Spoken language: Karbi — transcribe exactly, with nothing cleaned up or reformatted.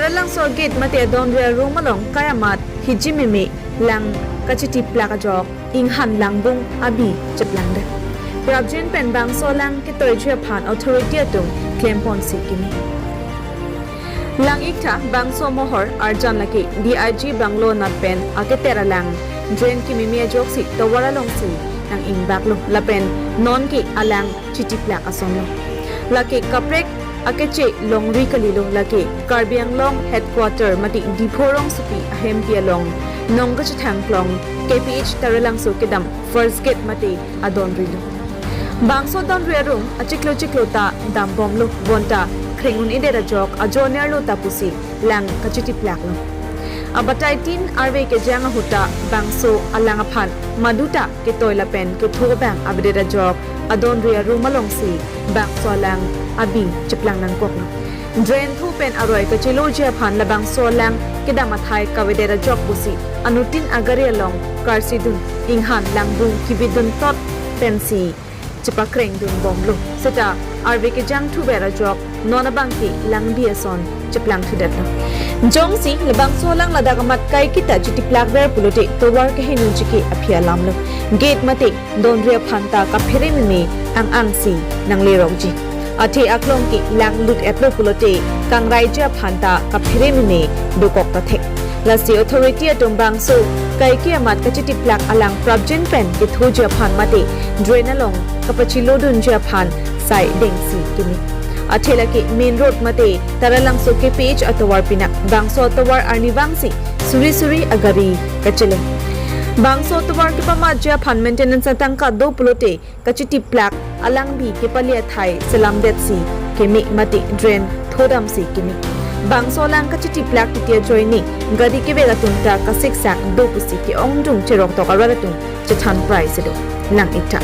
Langso gate mate adonri arum along kai amat hiji meme lang kachitiplak ajok inghan langbung abi cheplangdet. Prapjin pen bangso lang ketoiji aphan authority atum klemponsi kimi. Lang iktha bangso mohor arjan lake D I G bungalow anat pen aketer alang drain kimeme ajoksi tovar alongsi nang-ingbaklo lapen nonke alang chitiplak asonlo. Lake kaprek akeche longri kalilo, lake Karbi Anglong headquarter mate Diphu rongsopi ahempi along nong kachethang klong K P H Taralangso kedam first gate mate adonrilo. Bangso donri arum achiklo chiklo ta dambomlo, bonta kreng un-edet ajok ajonerlo ta pusi lang kachitiplaklo. Abatai tin arve kejang ahut ta bangso alang aphan maduta ketoi lapen ketho abang avedet ajok adonri arum alongsi bangso alang abi cheplang nangkoklo. Drain tho pen aroi kacheloji aphan labangso alang kedam athai kavedet ajok pusi anuttin agari along karsidun inghan langbung kibidun tot pensi chepakrengdun bomlo. Seta arve kejang thuver ajok non abangke langbi ason cheplang thudetlo. Jongsi labangso alang ladak amat kaiketa chitiplakver pulote tovar kehenun chike aphi alamlo. Gate mate donri aphan ta kaphere meme ang-angsi nanglerokji. Athe aklong ke lang lut-etlo pulote kangraiji aphan ta kaphere meme dokok ta thek. Lasi authority atum bangso kaike amat kachitiplak alang prapjin pen kethoji aphan mate drain along kapachilodunji aphan sai dengsi kimi. Athe lake main road mate Taralangso K P H atovar pinak bangso atovar arnivangsi suri suri agari kachele. Bangso atovar kepamatji aphan maintenance atangka do pulote kachitiplak alangbi kepali athai selamdetsi keme mate drain thodamsi keme. Bangso alang kachitiplak titi ajoine gari kevek atum ta kasiksak do pusi ke-ongdung cheroktok arat atum chethan prai si do. Lang iktha.